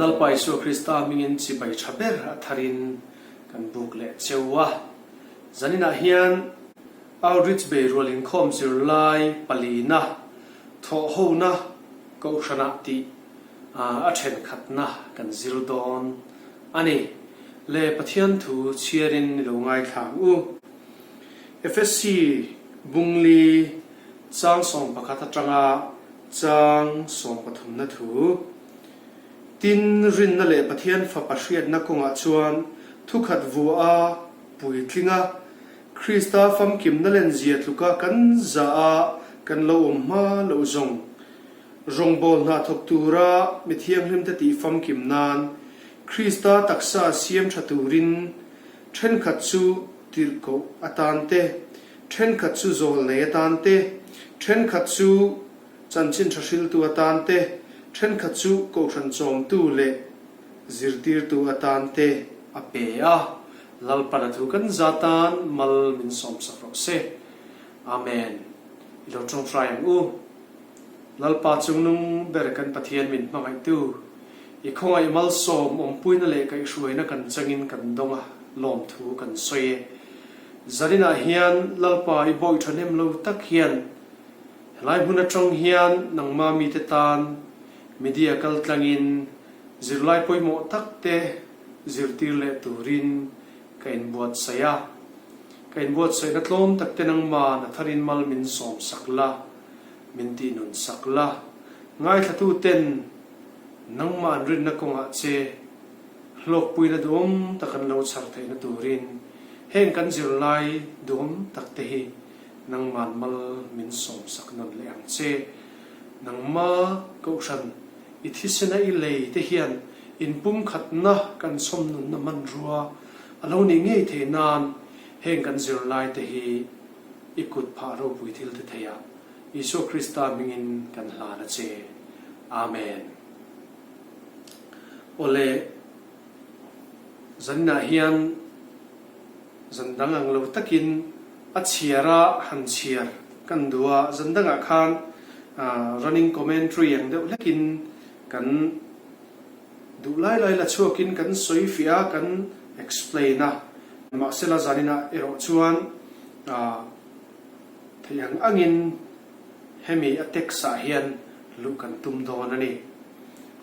Lalpa Isua Krista hmingin chibai tha ber a tharin kan buk leh cheu a. Zaninah hian Outreach Beirual Inkhawm Zirlai palina thawhhona Kohhranah tih a thenkhatna kan zir dawn a ni. Le Pathian thu chhiarin i lo ngaithla ang u. FSC Bungli chang 11 atanga chang sawmpathumna thu. Tin, rinna leh Pathian Fapa hriatna kawngah chuan thukhat vua a puitling a, Krista famkimna lenzia tluka kan za a kan lo awm hma loh zawng. Rawngbâwl hna thawk tura mi thianghlimte tih famkim nan Krista taksa siam ṭha turin ṭhenkhat chu tirhkoh atan te, ṭhenkhat chu zawlnei atan te, ṭhenkhat chu chanchin ṭha hriltu atan te, ṭhenkhat chu kohhran chawmtu leh zirtirtu atan te a pe a. Lalpan a thu kan za tan mal min sawmsak rawh se. Amen. I lo ṭawngṭai ang u. Lalpa chungnung ber kan Pathian min hmangaihtu, i khawngaih malsawm awmpuina leh kaihhruaina kan changin kan dawng a, lawmthu kan sawi e. Zaninah hian Lalpa i bawi thahnem lo tak hian helai hmun atang hian nangma mite tan media kaltlangin zirlai pawimawh tak te zirtir leh turin ka inbuatsaih a. Ka inbuatsaihna tlawm tak te nangma na tharin mal min sawmsak la. Min tih nun sak la. Ngaithlatu ten nangmah an rinna kawngah che hlawkpuina duhawm tak an lo chhar theihna turin heng kan zirlai duhawm tak te hi nangman mal min sawm sak nawn leh ang che. Nangma Kohhran i thisena i lei te hian inpumkhatna kan chhawm nunna hmanrua a lo nih ngei theih nan heng kan zirlai te hi I kut phah ropui thil ti thei a, Isua Krista hmingin kan hlan a che. Amen. Awle, zaninah hian zan dang ang lo takin a chhiar a han chhiar kan duh a, zan dangah khan running commentary ang deuh hlekin kan duh lai lai la chhuakin kan sawi fiah a, kan explain a. Mahsela zaninah erawh chuan theih ang angin hemi a text ah hian luh kan tum dawn a ni.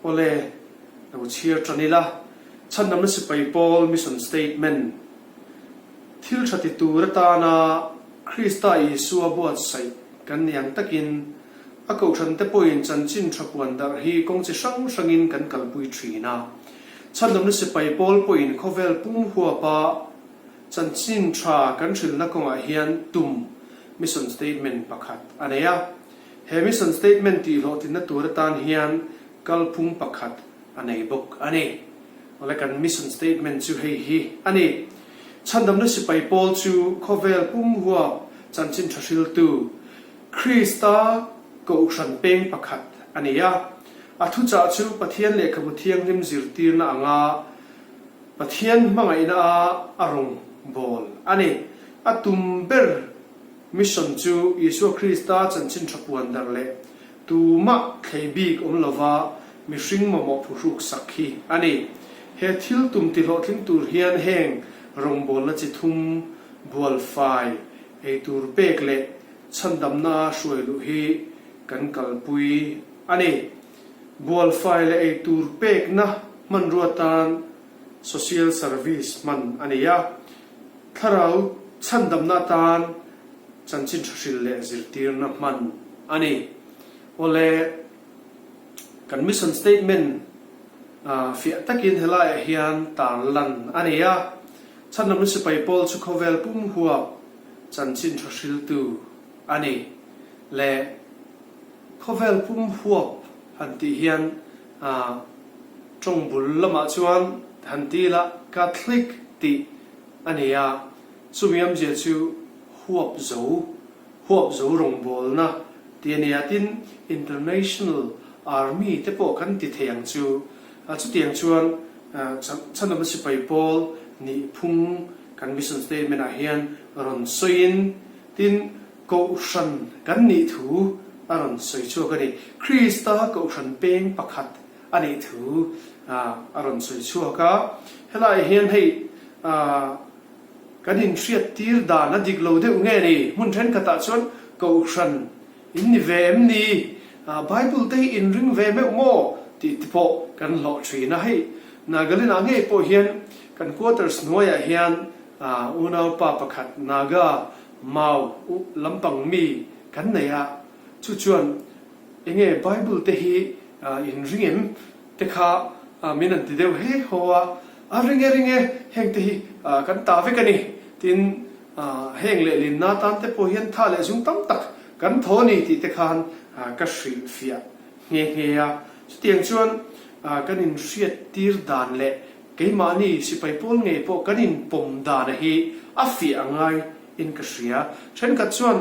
Awle, lo chhiar tan ila, Chhandamna Sipai Pawl Mission Statement, Thil tha ti tur atana Krista Isua buatsaih kan ni ang takin a kohhran te pawhin chanchin tha puan darh hi kawng chi hrang hrangin kan kalpui thin a. Chhandamna Sipai Pawl pawhin khawvel pum huapa Chanchin tha kan hrilhna kawngah hian tum mission statement pakhat a nei a. He mission statement tihhlawhtlinna tur atan hian kalphung pakhat a nei bawk a ni. Awle kan mission statement chu hei hi a ni, Chhandamna sipai pawl chu khawvel pum huap chanchin tha hriltu Krista kohhran peng pakhat a ni a. A thuchah chu Pathian lehkhabu thianghlim zirtirna anga Pathian hmangaihna a a rawn bawl a ni. A tum ber mission chu Isua Krista chanchin tha puan darh leh tumah thlei bik awm lova mihring mamawh phuhruk sak hi a ni. He thil tum tihlawhtling tur hian heng rawngbawlna chi thum, bualfai, eitur pek leh chhandamna hruai luh hi kan kalpui a ni. Bualfai leh eitur pekna hmanrua tan social service hman a ni a, thlarau chhandamna atan chanchin tha hril leh zirtirna hman a ni. Awle, kan mission statement fiah takin helaiah hian tarlan a ni a, chhandamna sipai pawl chu khawvel pum huap chanchin tha hriltu a ni le. Khawvel pum huap han tih hian tawng bul lamah chuan han ti ila Catholic tih a ni a, chumi awmzia chu huap zo, huap zo rawngbawlna tih a ni a, tin International Army te pawh kan ti thei ang chu. Chutiang chuan Chhandamna Sipai Pawl nih phung kan Mission Statement ah hian rawn sawiin tin Kohhran kan nih thu a rawn sawi chhuak a ni. Krista kohhran peng pakhat a nih thu a rawn sawi chhuak a. Helaiah hian hei kan inhriattir dan a dik lo deuh nge ni? Hmun thenkhatah chuan Kohhran in ni ve em ni? Bible te hi in ring ve meuh maw? tih te pawh kan hlawh thin a. Hei Nagaland-ah ngei pawh hian kan quarters hnuaiah hian unaupa pakhat Naga Mau lampang mi kan nei a, chu chuan enge Bible te hi in ring em te kha min an ti deuh he haw a, a ring e ring e heng te hi kan ta vek a ni tin heng lehlinna atan te pawh hian tha leh zung tam tak kan thaw a ni tih te khan ka hrilhfiah nghe nghe a. Chutiang chuan kan inhriat tir dan leh keimahni sipai pawl ngei pawh kan inpawm dana hi a fiah a ngai in ka hria. Thenkhat chuan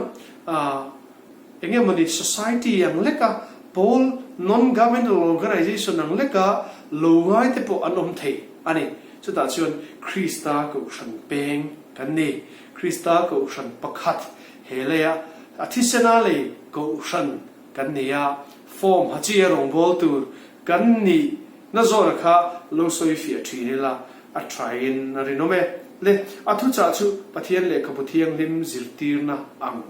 eng emawni society ang leka pawl non-governmental organization ang leka lo ngai te pawh an awm thei a ni. Chutah chuan Krista Kohhran peng kan ni. Krista Kohhran pakhat he leia a thisena lei Kohhran kan ni a, form ha chi a rawngbâwl tur kan nih na zawna kha lo sawi fiah ṭhin ila a ṭhain a rinawm e. Le, a thuchah chu Pathian Lehkhabu Thianghlim zirtirna ang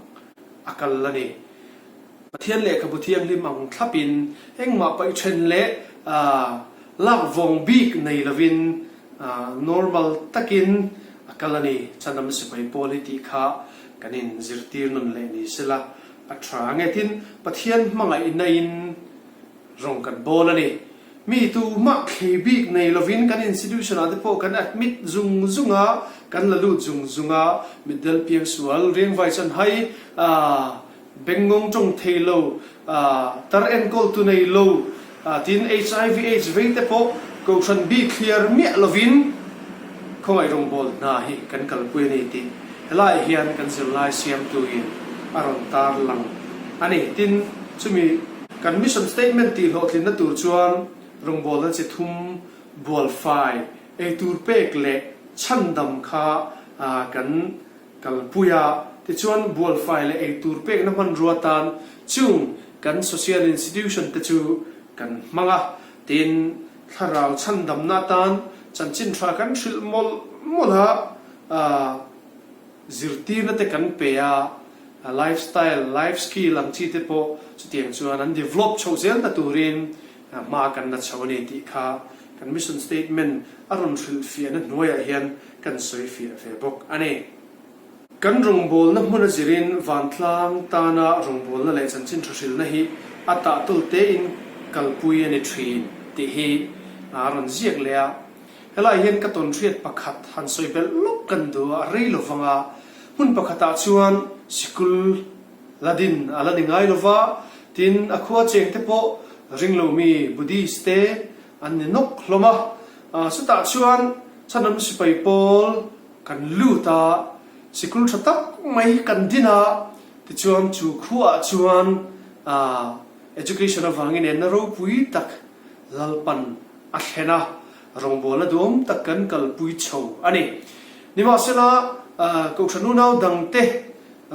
a kal a ni. Pathian Lehkhabu Thianghlim ang thlapin engmah paih ṭhen leh lak vawng bik nei lovin normal takin a kal a ni. Chanam sipai pawl hi tih kha kan inzirtir nawn leh ni sela A tha nge tin Pathian hmangaihna in rawng kan bawl a ni. Mi tumah thlei bik nei lovin kan institution ah te pawh kan admit zung zung a, kan la lut zung zung a, mitdel piang sual, riangvai chuan hai ah bengngawng tawng thei lo, ah tar enkawl tu nei lo, ah tin HIV aids vei te pawh kohhran bik thliar miah lovin Khawngaih rawngbawl hna hi kan kalpui a ni tih helaiah hian kan zirlai siamtuin a rawn tarlang a ni. Tin, chumi kan mission statement tih hlawhtlinna tur chuan rawngbawlna chi thum, bualfai, eitur pek leh chhandam kha kan kalpui a. Tichuan, bualfai leh eitur pekna hmanrua tan chung kan social institution te chu kan hmang a. Tin, Thlarau chhandamna atan chanchin tha kan hrilh mawlh mawlh a, zirtirna te kan pe a, life style, life skill ang chi te pawh chutiang chuan an develop chhoh zelna turin hma kan la chho a ni tih kha kan mission statement a rawn hrilhfiahna hnuaiah hian kan sawifiah ve bawk a ni. Kan rawngbawlna hmun a zirin vantlang tana rawngbawlna leh chanchin tha hrilhna hi a tahtawl tein kalpui a ni thin tih hi a rawn ziak leh a. Helai hian ka tawnhriat pakhat han sawi belh lawk kan duh a, a rei lo vang a. Hmun pakhatah chuan sikul la din a la ni ngai lo va, tin a khua cheng te pawh ringlomi Buddhist te an ni nawk hlawm a. Chutah chuan chhanam sipai pawl Kan lut a, sikul tha tak mai kan din a, tichuan chu khuaah chuan education avangin enna ropui tak Lalpan a thlen a, rawngbawlna duhawm tak kan kalpui chho a ni. Nimahsela, Kohhran unau dangte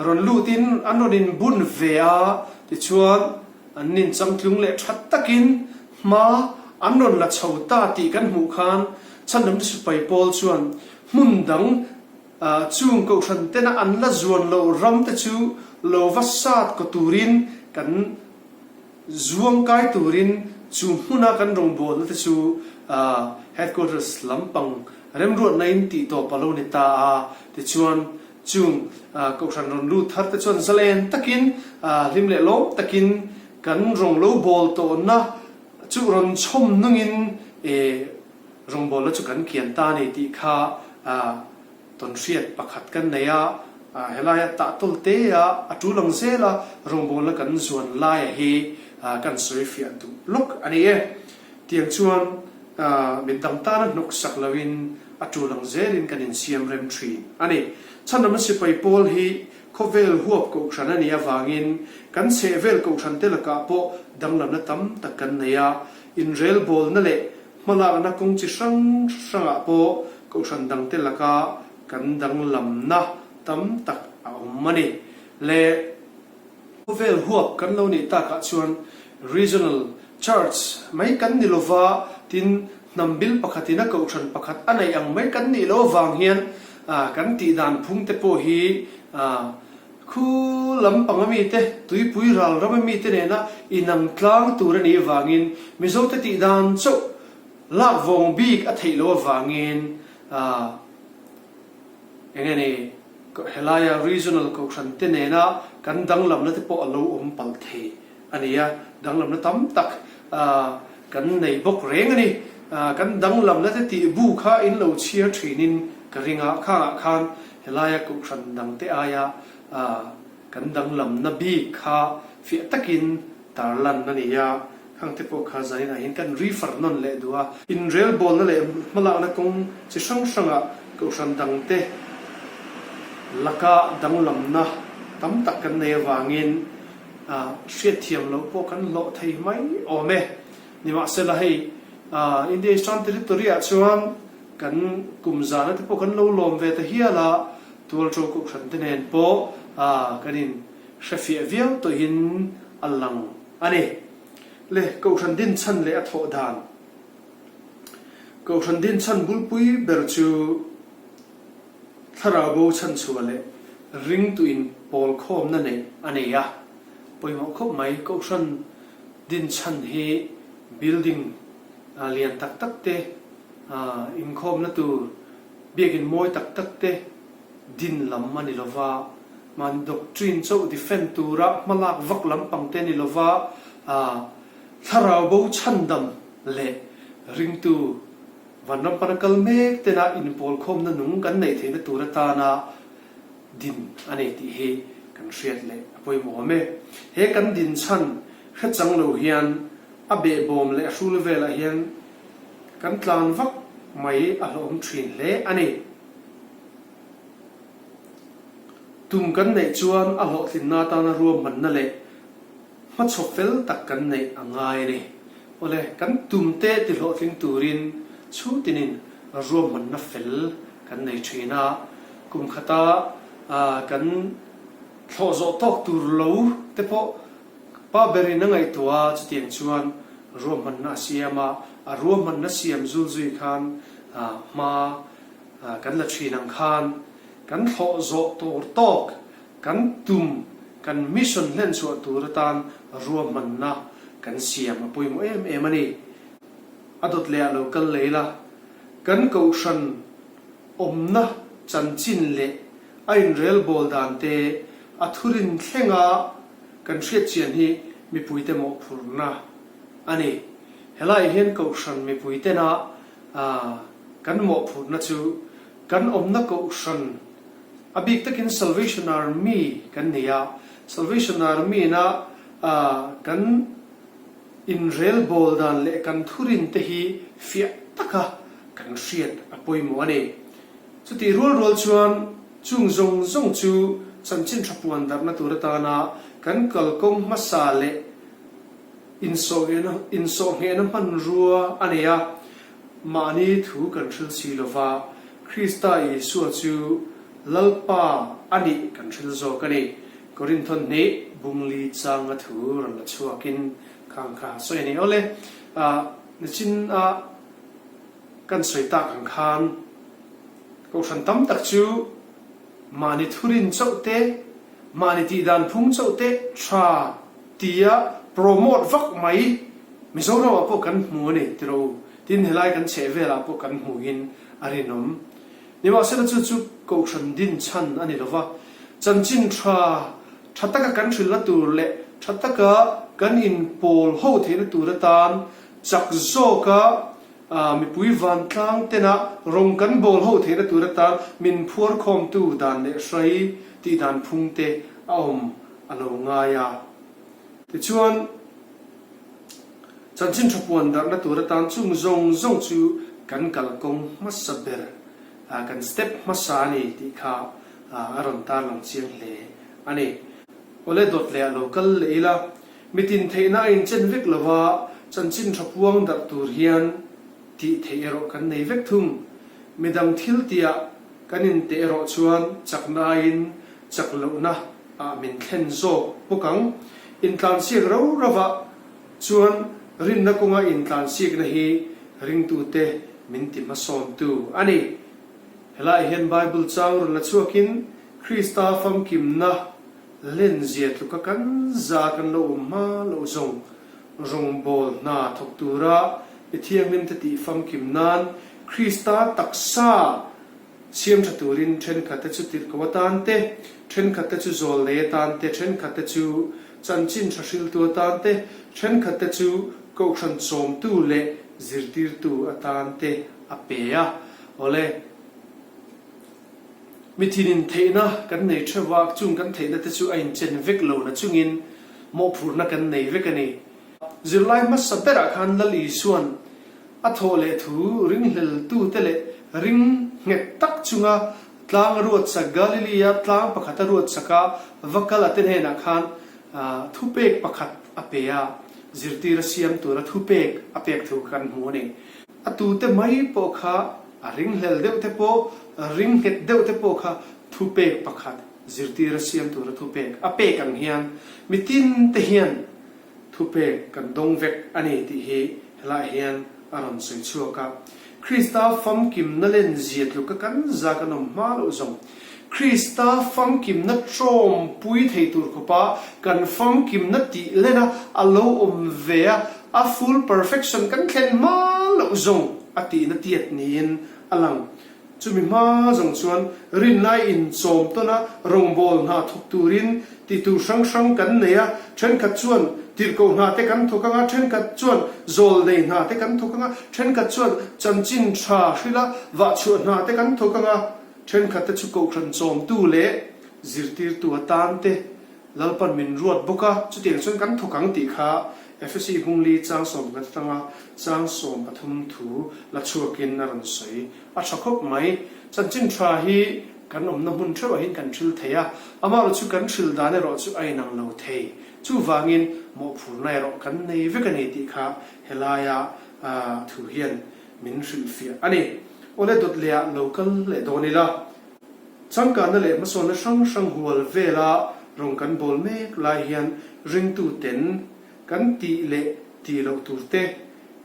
rawn lutin an rawn inbun ve a, tichuan an ninchangtlung leh tha takin hma an rawn la chho ta tih kan hmuh khan Chhandam Sipai Pawl chuan Hmun dang chung kohhran tena an la zuan loh ram te chu lo va sat kaw turin kan zuang kai turin chu hmuna kan rawngbawlna te chu headquarters lampang remruatna in tih tawp a lo ni ta a. Tichuan chung kohhran rawn lut thar te chuan zalen takin hlim leh lawm takin kan rawng lo bawl tawhna chu rawn chhawm nungin Rawngbawlna chu kan kian ta a ni tih kha tawnhriat pakhat kan nei a, helaia tahtawl te a a tul ang zel a rawngbawlna kan zuan laia hi kan sawi fiah duh lawk a ni e. Tiang chuan mitdang tana hnawk sak loin a tul ang zelin kan insiam rem thin a ni. Chhanram sipai pawl hi khawvel huap kohhran a nih avangin kan chhehvel kohhran te lakah pawh danglamna tam tak kan nei a, inrelbawlna leh Hmalakna kawng chi hrang hrangah pawh kohhran dangte laka kan danglamna tam tak a awm a ni. Le khawvel huap kan lo nih takah chuan Regional Church mai kan ni lova, tin. Hnam bil pakhatin a kohhran pakhat a neih ang mai kan nih loh avang hian kan tih dan phung te pawh hi khu lampang a mite, tuipui ral ram a mite nena inang tlang tur a nih avangin Mizote tih dan chauh lak vawng bik a theih loh avangin eng nge ni helaia regional kohhran te nena kan danglamna te pawh a lo awm palh thei. a ni a, danglamna tam tak kan nei bawk reng a ni. Kan danglamna te tih bu kha in lo chhiar thinin ka ring a, khangah khan helaia kohhran dangte aia kan danglamna bik kha fiah takin tarlan a ni a, khangte pawh kha zaninah hian kan refer nawn leh duh a. Inrelbawlna leh hmalakna kawng chi hrang hrangah kohhran dangte laka danglamna tam tak kan nei avangin hriatthiam loh pawh kan hlawh thei mai awm e. Nimahsela hei India Eastern Territory ah chuan kan kum zana te pawh kan lo lawm ve ta hial a, Tualṭo Kohhran te nen pawh kan in hrefiah viau tawhin a lang a ni. Le Kohhran dinchhan leh a thawh dan. Kohhran dinchhan bulpui ber chu Thlarau bo chhanchhuah leh ringtuin pawl khawmna neih a nei a, pawimawh khawp mai. Kohhran dinchhan hi building lian tak tak te, inkhawmna tur biakin mawi tak tak te din lam a ni lo va, mahni doctrine chauh defend tura hmalak vak lampang te a ni lo va, thlarau bo chhandam leh ringtu Vanram pana kal mek tena inpawlkhawmna nung kan neih theihna tur atana din a nei tih hi kan hriat leh a pawimawh awm e. He kan din chhan hre chang lo hian a behbawm leh a hrul velah hian kan tlan vak mai a hlawhawm thin hle a ni. Tum kan neih chuan a hlawhtlinna atana ruahmanna leh Hmachhawp fel tak kan neih a ngai a ni. Awle, kan tumte tihlawhtling turin chhungtinin ruahmanna fel kan nei thin a. Kum khata kan thlawh zawh tawk tur lo te pawh pa berin a ngaihtuah a, chutiang chuan ruahmanna a siam a, a ruahmanna siam zul zui khan hma kan la thin ang khan kan thlawh zawh tur tawk Kan tum, kan mission hlenchhuah tur atan ruahmanna kan siam a pawimawh em em a ni. A dawt leh ah lo kal lei la, kan kohhran awmna chanchin leh a inrelbawl dan te a thurin thlenga kan hriatchian hi mipuite mawhphurhna a ni. Helaiah hian kohhran mipuitena kan mawhphurhna chu kan awmna kohhran A bik takin Salvation Army kan nei a, Salvation Army na kan inrelbawl dan leh kan thurin te hi fiah taka kan hriat a pawimawh a ni. Chutih rual rual chuan chung zawng zawng chu chanchin tha puan darhna tur atana kan kalkawng hmasa leh insawhnghehna hmanrua a nei a, mahni thu kan hril si lova, Krista Isua chu Lalpa a nih kan hril zawk a ni. Korinthon hnih bungli changa thu rawn la chhuakin khang kha sawi a ni. Awle, nichin a kan sawi tak ang khan Kohhran tam tak chu mahni thurin chauh te, mahni tihdan phung chauh te tha tia promote vak mai Mizoramah pawh kan hmu a ni tiraw u. Tin, helai kan chheh velah pawh kan hmuhin a rinawm. Nimahsela chu chu Kohhran din chhan a ni lo va, chanchin tha tha taka kan hrilhna tur leh tha taka kan inpawl ho theihna tur atan chak zawka mipui vantlang tena rawng kan bawl ho theihna tur atan min phuarkhawmtu dan leh hrai tih dan phung te a awm a lo ngai a. Tichuan. Chanchin tha puan darhna tur atan chung zawng zawng chu kan kalkawng hmasa ber, kan step hmasa a ni tih kha a rawn tarlang chiang hle a ni. Awle dawt leh a lo kal leh ila, mitin theihna a inchen vek lova chanchin tha puang darh tur hian tih theih erawh kan nei vek thung. Midang thil tihah kan inteh erawh chuan chakna aiin chak lohna ah min thlen zawk bawk ang. Intlansiak ro rovah chuan rinna kawnga intlansiakna hi Ringtute min ti hmasawntu a ni. Helaiah hian Bible chang rawn la chhuakin Krista famkimna lenzia tluka kan za kan lo awm hma loh zawng rawngbawl hna thawk tura mi thianghlimte tih famkim nan Krista taksa siam tha turin thenkhatte chu tirhko atan te, thenkhatte chu zawl nei atan te, thenkhatte chu chanchin tha hriltu atan te, thenkhatte chu kohhran chawmtu leh zirtirtu atan te a pe a. Awle, mi thinin theihna kan nei theuh a, chung kan theihna te chu a inchen vek lo na chungin mawhphurhna kan nei vek a ni. Zirlai hmasa berah khan Lal Isua'n a thawh leh thu ringhleltute leh ring nghet tak chunga tlang a ruatsak Galilee-a tlang pakhat a ruatsak a va kal a te hnenah khan thupek pakhat a pe a, zirtir a siam tura thupek a pek thu kan hmu a ni. A tute mai pawh kha a ringhlel deuh te pawh, ring nghet deuh te pawh kha thupek pakhat zirtir a siam tura thupek a pek ang hian mitin te hian Thupek kan dawng vek a ni tih hi helaiah hian a rawn sawi chhuak a. Krista famkimna lenzia tluka kan za kan awm hma loh zawng. Krista famkimna tawmpui thei tur khawpa kan famkimna tih len a, a lo awm ve a, a full perfection kan thlen hma loh zawng a tihna tiat niin a lang. Chumi hma zawng chuan rinlai inchawm tawn a, rawngbâwl hna thawk turin ti tur hrang hrang kan nei a, ṭhenkhat chuan tirhkoh hna te kan thawk ang a, ṭhenkhat chuan zawl nei hna te kan thawk ang a, ṭhenkhat chuan chanchin ṭha hrila vahchhuah hna te kan thawk ang a, ṭhenkhat te chu kohhran chawmtu leh zirtirtu atan te Lalpan min ruat bawk a, chutiang chuan kan thawk ang tih kha Efesi Hungli chang 11 atanga chang 13 thu la chhuakin a rawn sawi a tha khawp mai. Chanchin tha hi kan awmna hmun theuhah hian kan hril thei a, amaherawh chu kan hril dan erawh chu a inang lo thei. Chuvangin mawhphurna erawh kan nei vek a ni tih kha helaia thu hian min hrilhfiah a ni. Awle dawt lehah lo kal leh dawn ila. Changkanna leh hmasawnna hrang hrang hual vela rawng kan bawl mek lai hian ringtu ten kan tih leh tih loh tur te,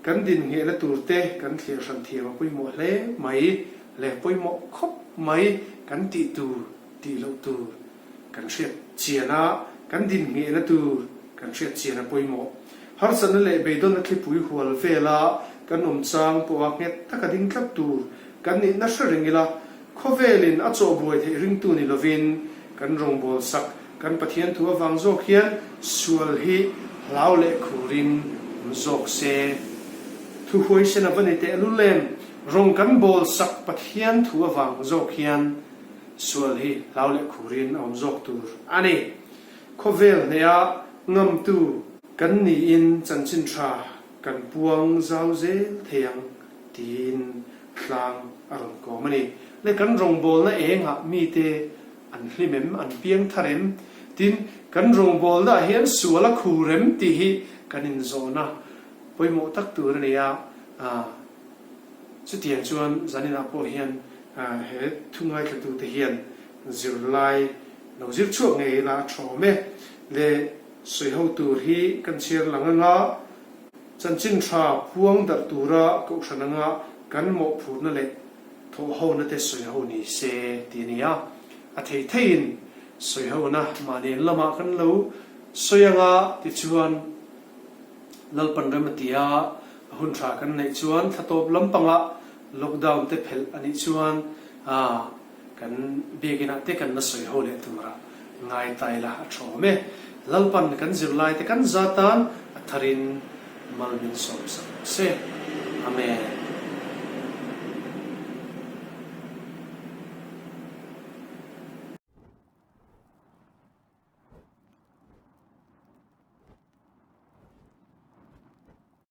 kan din nghehna tur te kan thliah hran thiam a pawimawh hle mai le pawimawh khawp mai kan tih tur tih loh tur kan hriat chian a, kan din nghehna tur kan hriat chian a pawimawh. Harsatna leh beidawnna thlipui hual vela kan awm chang pawha nghet taka ding tlat tur kan nihna hre reng ila, Khawvelin a chawhbuai theih ringtu ni lovin kan rawngbâwl sak kan Pathian thu avang zawk hian sual hi hlau leh khurin awm zawk se. Thu huaisen a va ni teh lul em? Rawng kan bâwl sak Pathian thu avang zawk hian sual hi hlau leh khurin a awm zawk tur a ni. Khawvel hneha ngamtu kan niin chanchin tha kan puang zau zel thei ang tiin tlang a rawn kawm a ni. Le kan rawngbawlna engah mite an hlim em, an piang thar em? Tin, kan rawngbawlna ah hian sual a khur em tih hi kan inzawhna pawimawh tak tur a ni a. Chutiang chuan zaninah pawh hian he thu ngaithlatute hian zirlai lo zir chhuak ngei ila a tha awm e. Le sawiho tur hi kan chhiar lang anga. Chanchin tha puang darh tura kohhran anga kan mawhphurhna leh thawhhona te sawiho ni se tih a ni a. A thei theiin sawihona mahni an lamah kan lo sawi anga tichuan Lalpan rem a ti a, a hun tha kan neih chuan thla tawp lampangah lockdown te phelh a nih chuan Kan biakinah te kan la sawi ho leh tura ngai ta ila a tha awm e. Lalpan kan zirlai te kan za tan a tharin mal min sawm sak rawh se. Amen.